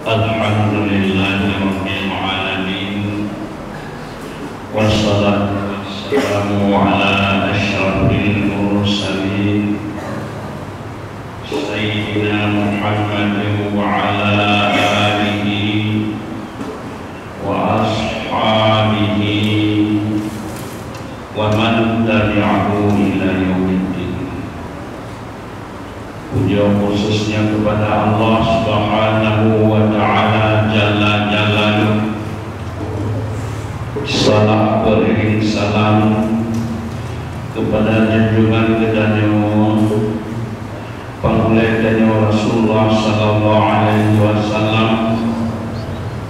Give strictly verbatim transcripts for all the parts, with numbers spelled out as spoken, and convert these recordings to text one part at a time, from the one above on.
Alhamdulillahirabbil alamin. Wassalatu wassalamu ala asyrafil mursalin, Sayyidina Muhammadin wa ala alihi wa ashabihi wa man tabi'ahu ila yaumiddin. Puja khususnya kepada Allah Subhanahu wa Ta'ala Jalla Jalaluh. Salam beriring salam kepada junjungan geutanyoe, Panghulée tanyoe Rasulullah sallallahu alaihi wasallam,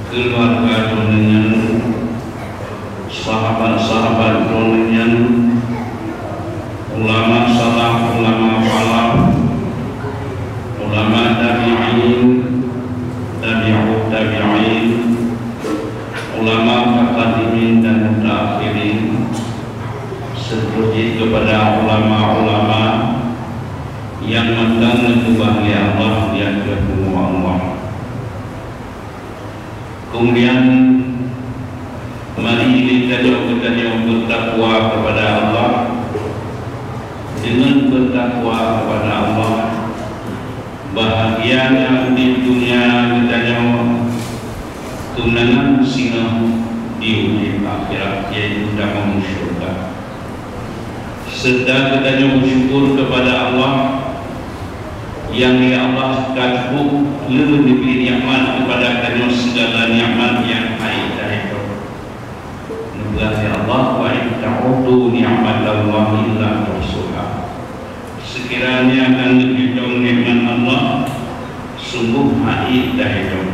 keuluwarga droeneuh nyan, sahabat-sahabat droeneuh nyan, ulama salaf, ulama khalaf, ulama tabi'in, tabi'ut tabi'in, ulama mutaqaddimin dan mutaakhirin, seterusnya kepada ulama-ulama nyang mantong neukeubah lé Allah di ateueh bumoe Allah. Keumudian, mari geutanyoe, geutanyoe beutakwa kepada Allah. Deungon beutakwa kepada Allah, bahagianya udeb dunia geutanyoe, keunangan singoh di udeb akhirat, yaitu tamong syurga. Serta geutanyoe beusyukur kepada Allah, nyang lé Allah ka cukup le neubri nikmat kepada tanyoe, sigala nikmat nyang hana teuhitung. Neupeugah lé Allah, "Wa in ta'uddu ni'matallahi la tuhsuha." Sekiranya kalian meuhitong nikmat Allah, sungguh hana teuhitung.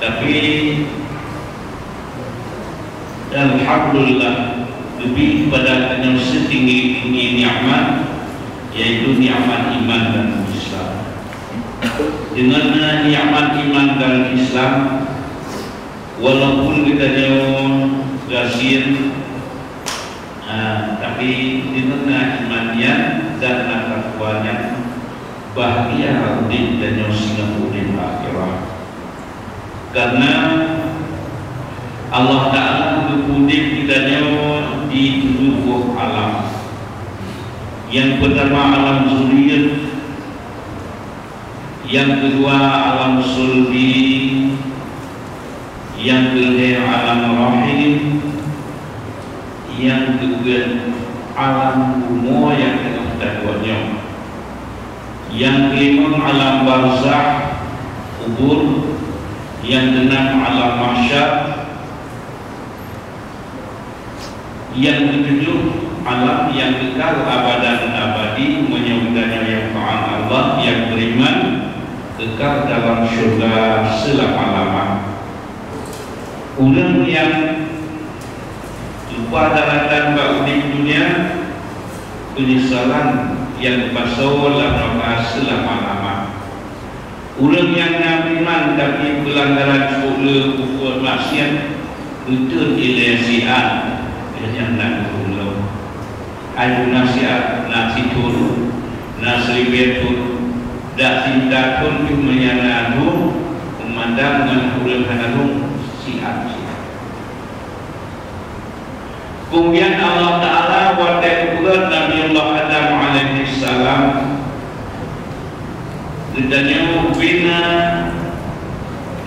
Tapi, alhamdulillah, leubeh pada tanyoe seutinggi-tinggi nikmat, yaitu nikmat iman dan Islam. Deungon nikmat iman dan Islam, walaupun geutanyoe gasien, ah, tapi deungon iman nyan dan takwa nyan, bahagia udeb tanyoe singoh udeb akhirat. Karena Allah Ta'ala geupeuudeb geutanyoe di tujoh boh alam. Nyang peutama alam zuriat, nyang keudua alam sulbi, nyang keulhée alam rahim, nyang keupeuet alam bumoe nyang teungoh taduek nyoe. Nyang keulimong alam barzakh, kubur, nyang keunam alam mahsyar, nyang keutujoh alam nyang kekal abadan abadi, meunyoe geutanyoe nyang taát Allah, nyang beriman, kekal dalam syurga seulama-lama. Ureuëng nyang lupa daratan bak udeb dunia, peunyesalan nyang geupasoe lam nuraka seulama-lama. Ureuëng nyang na iman tapi peulanggaran cukup le, peubuet maksiat, beutôi ilée siat, nyang na geupeulom. Hai guna siat, na sithon, na siribée thon, dak sinta thon pih meunyan na lhong, meumandang ngon ureuëng hana lhong, siat-siat. Keumudian Allah Ta'ala watée geupeugét Nabiullah Adam alaihissalam, geutanyoe bina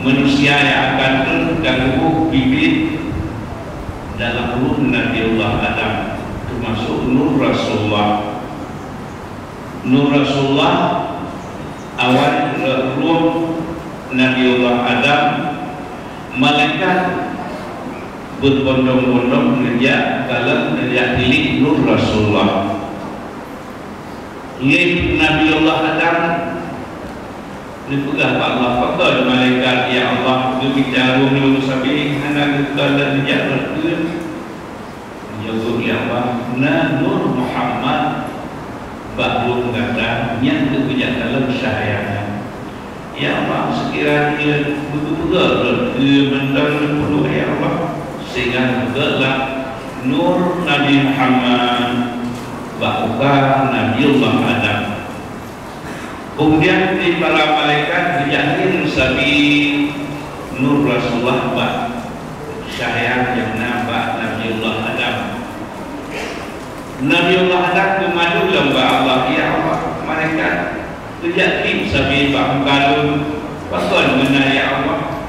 manusia nyang akan trön ka geuboh biet dalam ruh Nabiullah Adam, teumasok nur Rasulullah. Nur Rasulullah awai rot ruh Nabiullah Adam, malaikat beubondong-bondong neujak kalon, neujak tilik nur Rasulullah. Lé Nabiullah Adam neupeugah bak Allah, "Pakon malaikat, ya Allah, geumita ruh lôn sabe hana geukalon jak rot keu?" Geujaweueb lé Allah, "Na nur Muhammad bak ruh gata, nyan keuh geujak kalon cahya nyan." Ya Allah, seukira jeuet beugeupeugah rot keu mantong neupeuduek, ya Allah, sehingga geupeugah lah nur Nabi Muhammad bak muka Nabiullah Adam. Keumudian di para malaikat geujak lé Tapi Nur Rasulullah bak cahya nyang na bak Nabiullah Adam. Nabiullah Adam geumadu lom bak Allah, "Ya Allah, malaikat geujak tieb sabe bak muka lôn, pakon meunan ya Allah?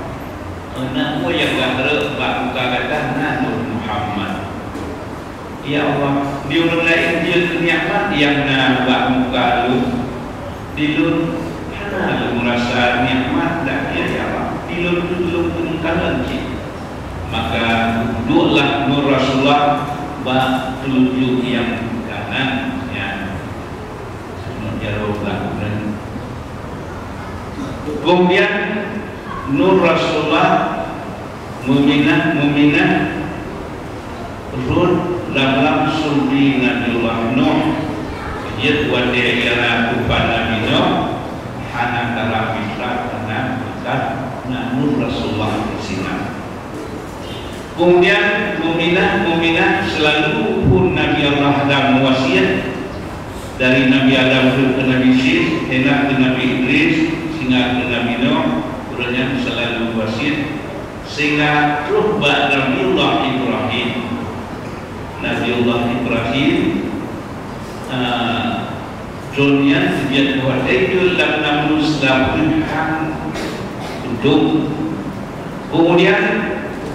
Aneuëk muet nyang ka rhot bak muka gata na Nur Muhammad." "Ya Allah, di ureuëng laén jeuet nikmat nyang na bak muka lôn. Di lôn hana lôn meurasa nikmat dan ya Allah, di lôn lôn peukalon cit." Maka dueklah Nur Rasulullah bak teulunjuk nyang kanan nyan. Kemudian Nur Rasulullah meuminah-meuminah rhot lam-lam sulbi Nabiullah Nuh. Jeuet watée ia na tupat Nabi Nuh, hana karab mita karena meukat na Nur Rasulullah di sinan. Kemudian meuminah-meuminah seulalu phon Nabi Allah Adam meuwasiat, dari Nabi Adam rhot keu Nabi Syih, Henok keu Nabi Idris, singoh keu Nabi Nuh, ureuëng nyan seulalu wasiat, sehingga troh bak Nabiullah Ibrahim. Nabiullah Ibrahim, ah, droeneuh nyan sejak watée jeuet lam Namrus lam peuhang untuk. Kemudian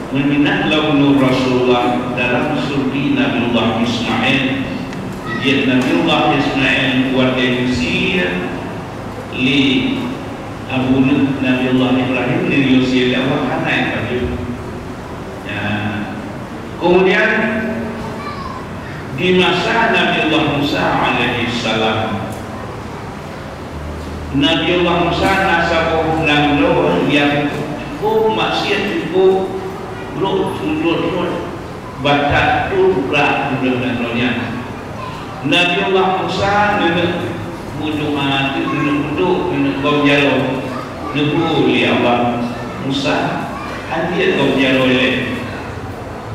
meuminah lom Nur Rasulullah dalam sulbi Nabiullah Ismail. Jeuet Nabiullah Ismail watée geusie lé abunoe Nabiullah Ibrahim, lé geusie lé Allah hana pajoh. Ya. Kemudian di masa Nabiullah Musa alaihissalam, Nabiullah Musa na saboh nanggroe nyang cukup maksiat, cukup brok, brok, brok, batat tu brat ureuëng nanggroe nyan. Nabiullah Musa neuneuk meudoá, neuneuk udok, neuneuk gom jaroe, neupeue lé Allah, "Musa, hana gom jaroe lé."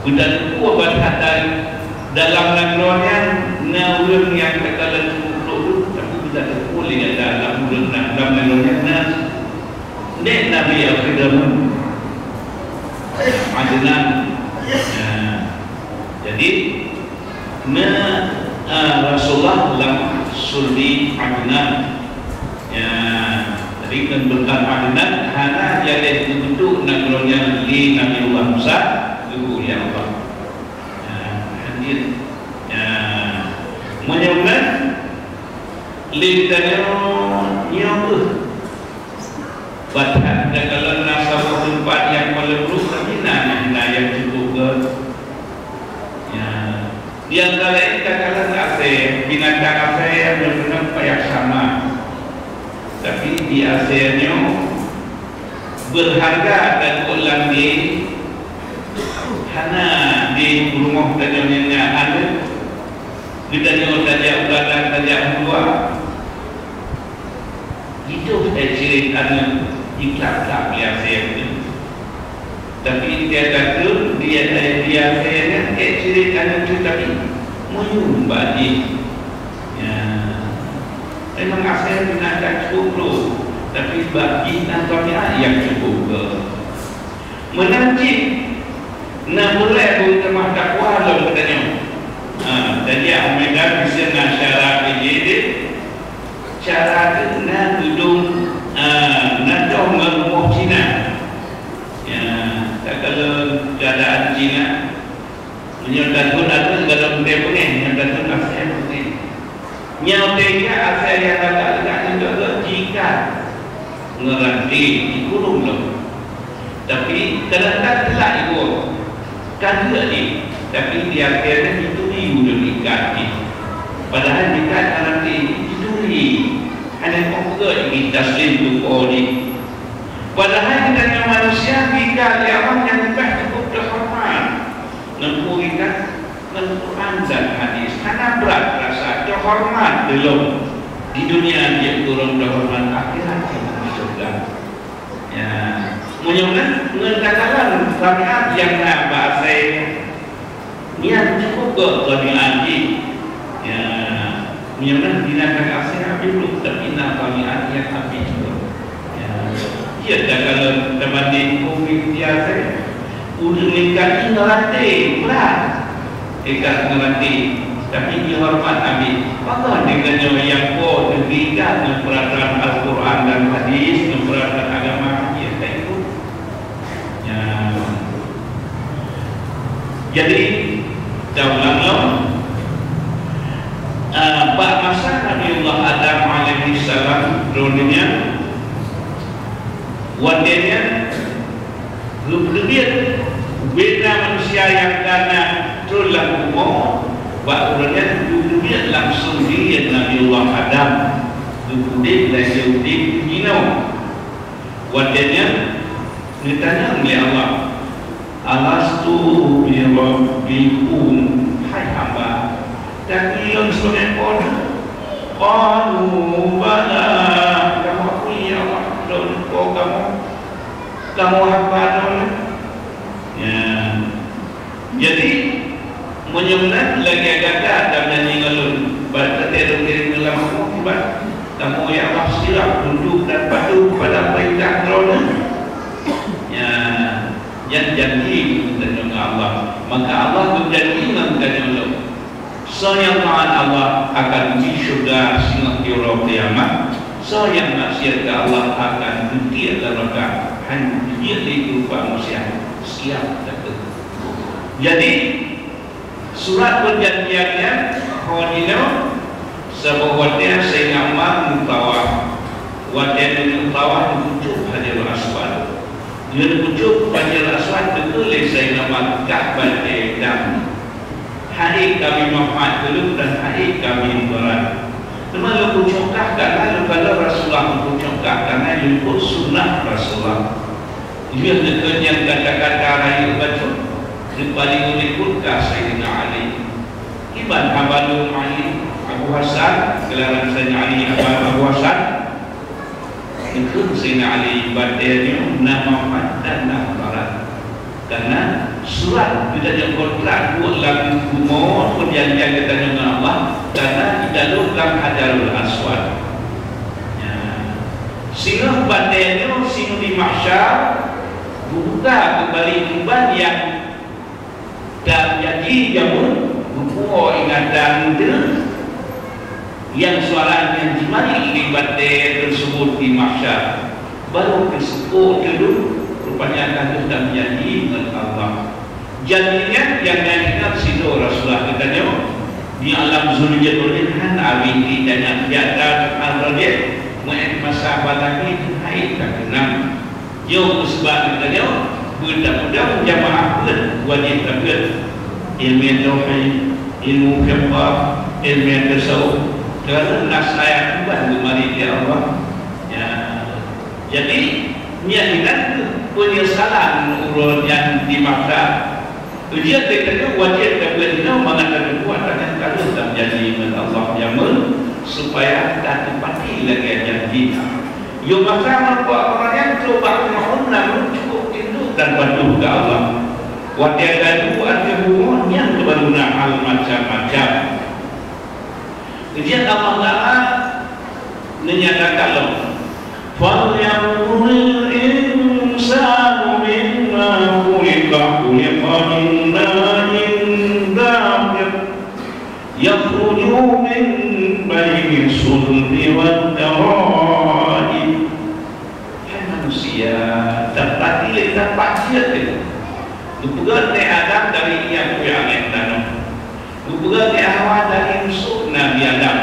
Beuteupeue ban that dalam nanggroe nyan na ureuëng nyang takalon seumeubeuet, tapi beuteupeue lé gata lam ureuëng na lam nanggroe nyan na nèk Nabi Adam, Adnan. Nah, jadi na, ah, Rasulullah lam sulbi Adnan. Ya, jadi ngon beureukat Adnan hana jaleh geubentuk nanggroe nyan lé Nabiullah Musa, geubri lé Allah. Ya, hadir. Ya, meunyoe meunan, lé tanyoe nyoe kheueh. Batat takalon na saboh teumpat nyang paleng brok, tapi na, na, na nyang cukup gét. Ya. Di antara laén takalon asèe, binatang asèe nyang meunan payah sama. Tapi di asèe nyoe beurharga dan ulang di hana di rumoh tanyoe nyang na aneuk. Geutanyoe tajak u ladang, tajak u luwa. Itu ék cirét aneuk iklab-klab di asèe nyan. Tapi di asèe nyan, di asèe nyan ék cirét aneuk tu, tapi meuyuem bak jih. Ya. Memang asèe nyan ka cukup brok, tapi bak jih na tabiat nyang cukup gét. Meunan cit, na peureulèe beuteumah takwa lom geutanyoe. Ha, jadi Ahmad dan bisa na syara P J D, cara teuh na geudong, ah, na dong ngon rumoh Cina. Ya, takalon keuadaan Cina, meunyoe tathon ateueh galom teuh beungéh, meunyoe tathon asèe beungéh. Nyoe teuh asèe nyang lagak-lagak nyoe jiikat ngon ranté, jikurong lom. Tapi kadang-kadang telat iboh. Ka geuh jih, tapi di akhé nyan jituri ulôn ikat jih. Padahai ikat ngon ranté jituri. Hana peugah jih taslém keu po jih. Padahai geutanyoe manusia ikat lé Allah nyang leubeh cukup teuhoreumat. Ngon peue ikat? Ngon Quran dan hadis. Hana brat rasa teuhoreumat lom di dunia, jeuet keu ureueng teuhoreumat akhirat, di syurga. Ya, meunyoe ngon, ngon takalon tabiat nyang na bak asèe nyan cukup gét tabiat jih. Ya, meunyoe ngon binatang asèe habéh brok, tapi na tabiat nyang habéh brok. Ya, Takalon teubandéng covid biasa, ureuëng ningkat ngon ranté, brat. Ningkat ngon ranté, tapi jihoreumat Nabi. Maka geutanyoe nyang po teugigat ngon peurasaan Al-Quran dan hadis, ngon peurasaan agama, ya, ka ikut. Ya. Jadi, taulang lom, ah, bak masa Nabiullah Adam alaihissalam, droeneuh nyan, watée nyan, geupeubiet ubena manusia nyang ka na trôn lam bumoe, bak uroe nyan geupeubiet langsung jih Nabiullah Adam, geupeuudeb lagée udeb jinoe. Watée nyan, geutanyong lé Allah, "Alastu bi rabbikum, hai hamba, tanyoe lôn sebagai Po?" Qalu, "Bala." Kamoe akui, ya Allah, lôn Po kamoe, kamoe hamba lôn. Ya. Jadi, meunyoe meunan lagée gata tameujanji ngon lôn, bak teuntée lôn kirim keu lam rumoh kiban, kamoe ya Allah siap tundok dan patuh kepada peurintah Droeneuh. Nyan, nyan janji geutanyoe ngon Allah. Maka Allah geujanji ngon geutanyoe lom. Soe nyang taát Allah akan di syeuruga singoh di uroe kiamat. Soe nyang maksiat keu Allah akan geutiek lam neuraka. Hana jeuet lé keu rupa manusia. Siap teuh. Jadi, surat peurjanjian nyan ho jinoe saboh watée Saidina Umar neutawaf. Watée neutawaf, neupucok Hajarul Aswad. Neuen pucok Hajarul Aswad, teupeue lé Saidina Umar, "Kah batée dam. Hai kami manfaat keu lôn dan hai kami mudarat." Teuma lôn pucok kah, karna lôn kalon Rasulullah pucok kah, karna lôn ikot sunnah Rasulullah. Lheueh geukheun nyan kata-kata rayeuk bacut, geupaleng u likot kah Saidina Ali. Kiban haba lôn Ali, Abu Hasan, geularan Saidina Ali haba Abu Hasan. Geukheun Saidina Ali, batée nyoe na manfaat dan na mudarat. Karna surat geutanyoe kontrak buet lam bumoe, peurjanjian geutanyoe ngon Allah, karna jitalon lam Hajarul Aswad. Ya. Singoh batée nyoe singoh di mahsyar, geubuka keumbali kiban nyang dan janji jameun, geupuwoe ingatan teuh nyang suara nyang jimarit lé batée teuseubut di mahsyar. Barô teuseupôt teudong, rupanya ka lheueh tameujanji ngon Allah. Janji nyan nyang na ingat sidroe Rasulullah geutanyoe di alam zuhur jeuet ulôn hana abéh di tanyoe di atas al-rajih, meu'en masa balagé hai takeunang. Nyoe keuh sabab geutanyoe beutapeudong jamaah peuet wajéb tabeuet, ileumèe tauhid, ilmu fiqah, ileumèe tasawuf, karna nas ayat ban geumarit lé Allah. Ya. Jadi, nyan inan kheueh peunyesalan uroe nyan di masa Ujian geutanyoe wajéb tabeuet jinoe mangat tateupeue atra nyang ka lheueh tameujanji ngon Allah jameun, supaya tateupati lagée janji. Yoh masa meureumpok uroe nyan trok bak rumoh na lôn cukup tundok dan patuh keu Allah. Watée laju ateueh bumoe nyan keuh baru na hal macam-macam. Ujian Allah Taala neunyatakan lom, "Falyanzuril insanu mimma khuliqa, khuliqa min ma'in dafiq, yakhruju min baini sulbi wat taraib." Hai manusia, tapeuhati lé, tapakat lé. Geupeugét lé Adam dari ié kuyang tanoh. Geupeugét lé Hawa dari usoe Nabi Adam.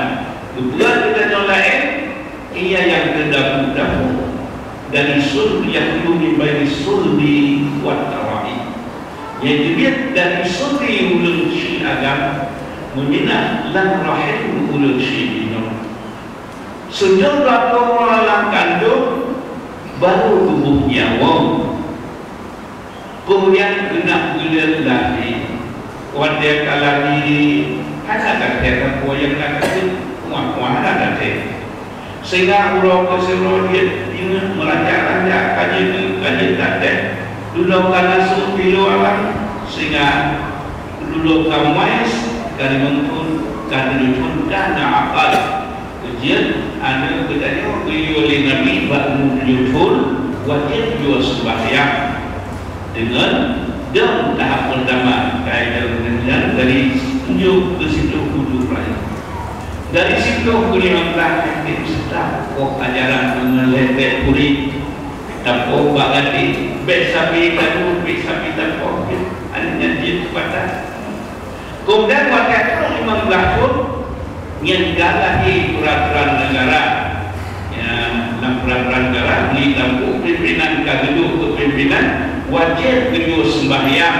Geupeugét lé geutanyoe laén, ié nyang teudapu-dapu dari sulbi, yakhruju min baini sulbi wat taraib. Nyang teubiet dari sulbi ureuëng syik Adam, meunyeunah lam rahim ureuëng syik inong. Seunyoe lakoe lam kandong, barô tuboh nyawöng. Keumudian geuneuk buleuen lahé. Watée ka lahé, hana gata tapeue nyang na keuneuk kuah-kuah, hana gata. Sehingga uroe keu siuroe jeuet ingat meurancak-rancak ka jeuet, ka jeuet gata. Dudoe ka na seuôt pilu alam, sehingga dudoe ka muais, ka jimeungkot, ka tujoh thon, ka na akal. Ujian, aneuk geutanyoe geuyue lé Nabi bak umu tujoh thon, Wajéb jua seumbahyang deungon dong tahap peurtama, kaidah deungon dari tunjuk keu sitoh wudhu raya. Dari sitoh keu limong blah nyan seutap poh ajaran meungon lhèe-lhèe puri, tapoh bak gaki, bèk sabe taduek, bèk sabe tapoh, aneuëk jeuet patah. Keumudian watèe trôk limong blah thôn, nyan ka lahé peuraturan neugara. Ya, lam peuraturan neugara, di tampuk pimpénan ka geuduek keu pimpénan, wajéb geuyue seumbahyang.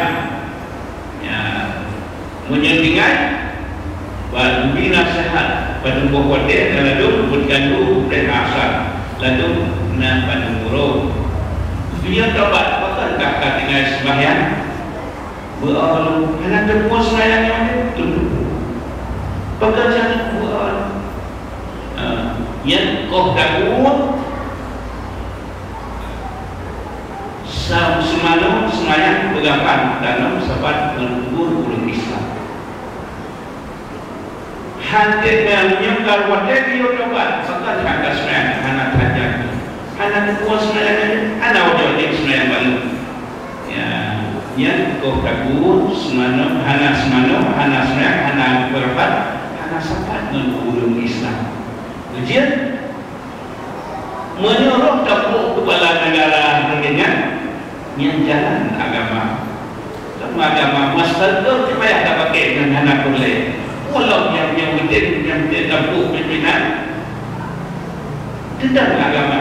Ya, meunyoe tinggai, bak geubi naseuhat, padub boh watèe na ladôm, beutanyoe preh asar, ladôm na padub uroe. Meunyoe tobat, pakon ka, ka tinggai seumbahyang? Beualeueng, hana teupeu seumbahyang nyoe, tunduk. Peukeuh jalan beualeueng. Ah, nyan koh tagut sa-, seumalom seumbahyang peugah ban tanom sapat ngon kubur ureueng Islam. Hana meunyoe ka watèe geuyue tobat, maka hana seumbahyang, hana tajak. Hana teupeu seumbahyang, hana wajéb seumbahyang baru. Ya, nyan koh tagut, seumalom, hana seumalom, hana seumbahyang, hana beurapat, hana sapat ngon ureueng Islam. Ujian, meunyoe roh tampok keupala neugara nyan, nyan jalan agama. Lam agama, master tu payah tapaké ngon hana peureulèe. Walau nyang, nyang penting, nyang penting tampok pimpénan, teuntang agama.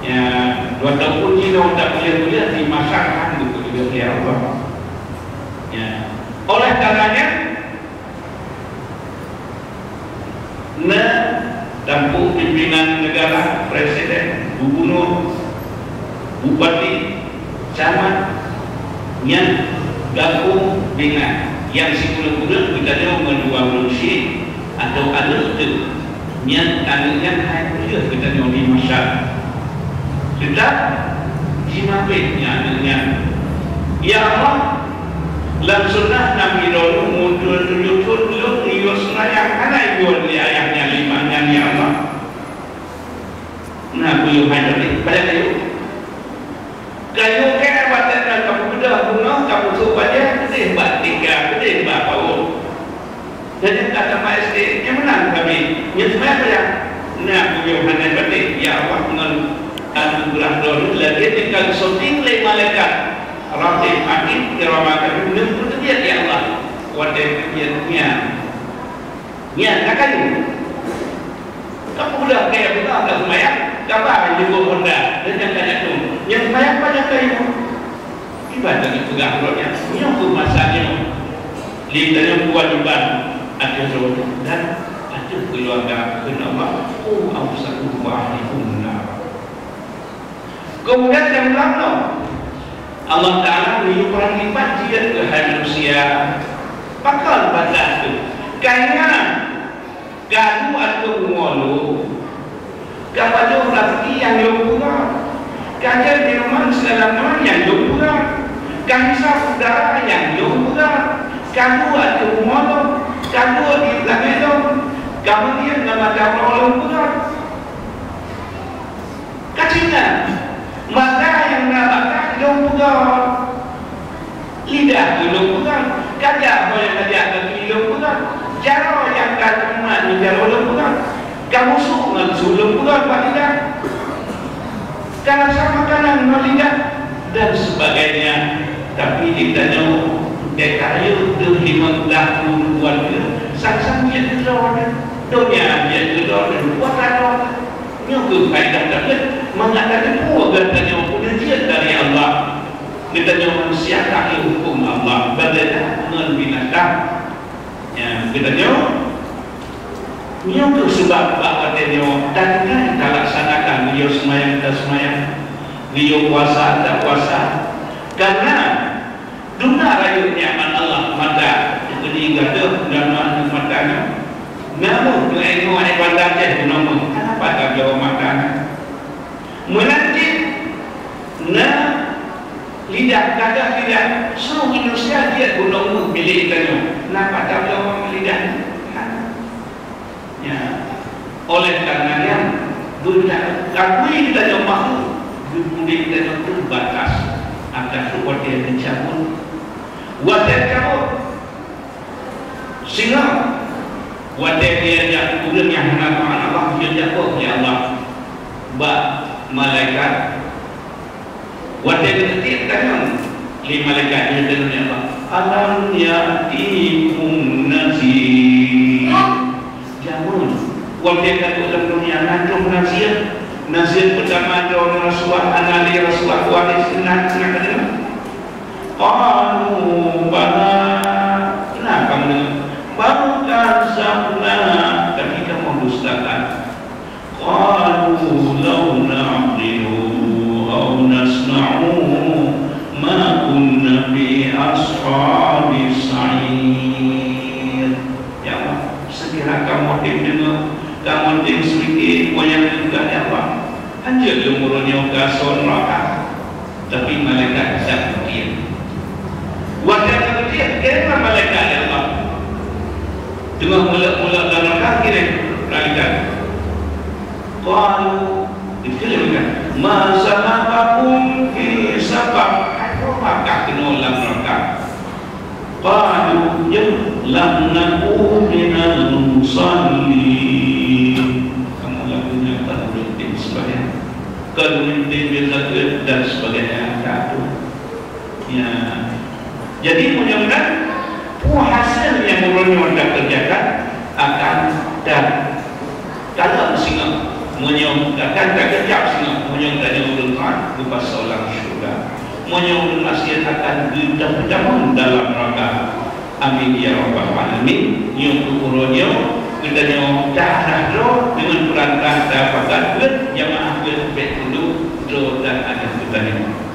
Ya, dua tahun jinoe takuliah-kuliah di masyarakat itu, ya Allah. Ya. Oleh karenanya, na tampok pimpénan neugara, presiden, gubunur, bupati, camat, nyan gabong dengan nyang sikureueng-kureueng geutanyoe ngon dua ureueng syik atau aneuëk teuk. Nyan aneuëk nyan hai peue geutanyoe di masyarakat. Teutap jimampéh nyan aneuëk nyan. Ya Allah, lam sunnah Nabi Ibrahim mundur tujoh thôn lôn ngiyo seumbahyang hana ibuet lé ayah nyan lima nyan, ya Allah. Nah, buyuh hai tadi, banyak kayu. Kayu kèe watèe nyan ka peugah bungoh, ka peutrok bajèe, keudeh bak tika, keudeh bak pawöt. Jadi ka tamat S D, nyang meunan kami. Nyang seumaya payah. Nah, buyuh hana baté, ya Allah, ngon anugeurah droe lagèe nyang ka geusyuting lé malaikat. Raqib Atid, Kiram Katibin, neupeuteubiet, ya Allah. Watèe teubiet nyan. Nyan, na kayu. Ka peugah kaya beuna ka seumayang, ka ba jeuet Honda, dan nyang ka jatuh. Nyang seumayang banyak kayu. Iban lagèe peugah uroe nyan, nyoe keuh masa nyoe. Lé tanyoe keuwajéban ateueh droe dan ateueh keuluwarga keu Allah, qu anfusakum wa ahlikum nara. Keumudian nyang lam nyoe, Allah Taala meunyoe peuran lipat jeuet keu hai manusia, pakon batas teuh? Kaingat, ka lheueh ateueh bumoe lôn, ka pajoh raseuki nyang lôn peugah, ka jeuet minuman sigala macam nyang lôn peugah, ka hisab udara nyang lôn peugah, ka lheueh ateueh bumoe lôn, ka lheueh di langèt lôn, ka meungieng ngon mata droe lôn peugah. Ka cit nyan, mata nyang na bakat lôn peugah, lidah lôn peugah, ka jak ho nyang ka jak gaki lôn peugah, jaroe nyang ka teumat ngon jaroe lôn peugah, ka musoh ngon su lôn peugah bak lidah, ka rasa makanan ngon lidah, dan sebagainya. Tapi di tanyoe, deka yôh deuh limong blah puluh bulan, sang-sang jeuet keudroe, donya jeuet keudroe, kuasa droe. Nyoe keuh faedah tapeugah, mangat tateupeue geutanyoe peue jeuet dari Allah. Geutanyoe manusia taat huköm Allah, beubeda ngon binatang. Ya, geutanyoe, nyoe keuh seubab bak watèe nyoe tatinggai talaksanakan geuyue seumayang taseumayang, geuyue puasa tapuasa. Karena Dum na rayeuk nikmat Allah, mata, teukeudi gadoh dan mata nyoe. Namun, meunyoe ibadah teuh bunoe, kenapa tabloe mata nyoe? Meunan cit, na lidah, gadoh lidah, seluruh Indonesia jeuet bunoe milék tanyoe. Kenapa tabloe lidah nyoe? Hana. Ya. Oleh karena nyan, beuna akui geutanyoe makhluk. Udeb tanyoe teubatas, akan watée teucabut. Watée teucabut, singoh watée geujak ureuëng nyang hana taát Allah, geujak boh lé Allah bak malaikat. Watée geutiek tanyoe lé malaikat, geutanyong lé Allah, "Alam ya'tikum nazir?" Jameun, watée ka duek lam dunia, na troh nazir? Nazir peutama droeneuh rasuah, hana lé rasuah waréh, na, na kadeungoe? Qalu bala, na kamoe deungoe. Bal kadzabna, tapi kamoe dustakan. Qalu law na'qilu aw nasma'u ma kunna fi ashabis sa'ir. Ya Allah, seukira kamoe tem deungoe, kamoe tem seumike peue nyang geupeugah lé Allah, hanjeuet lôn uroe nyoe keu asoe neuraka. Tapi malaikat jak geutiek. Watée ka geutiek, kirém malaikat lé Allah. Teungoh meuleuek-meuleuek lam neuraka, kirém malaikat. Qalu, dikirém kan, "Ma salakakum fi saqar?" Hai, peue meukat keunoe lam neuraka? Qalu, "Lam naku minal musallin." Kamoe lam dunia ka ureuëng tem seumayang, ka ureuëng tem zakat dan sebagainya, ka tu. Ya. Jadi, meunyoe meunan, peue hasé nyang uroe nyoe takeureujakan akan ta-, takalon singoh. Meunyoe akan takeujak singoh, meunyoe tanyoe ureuëng taát geupasoe lam syeuruga. Meunyoe ureuëng maksiet akan geuteupeutameun dalam neuraka. Amin ya rabbal alamin. Nyoe keuh uroe nyoe geutanyoe taát droe deungon peurantara tapakat buet jamaah buet bék tundok droe dan aneuk geutanyoe.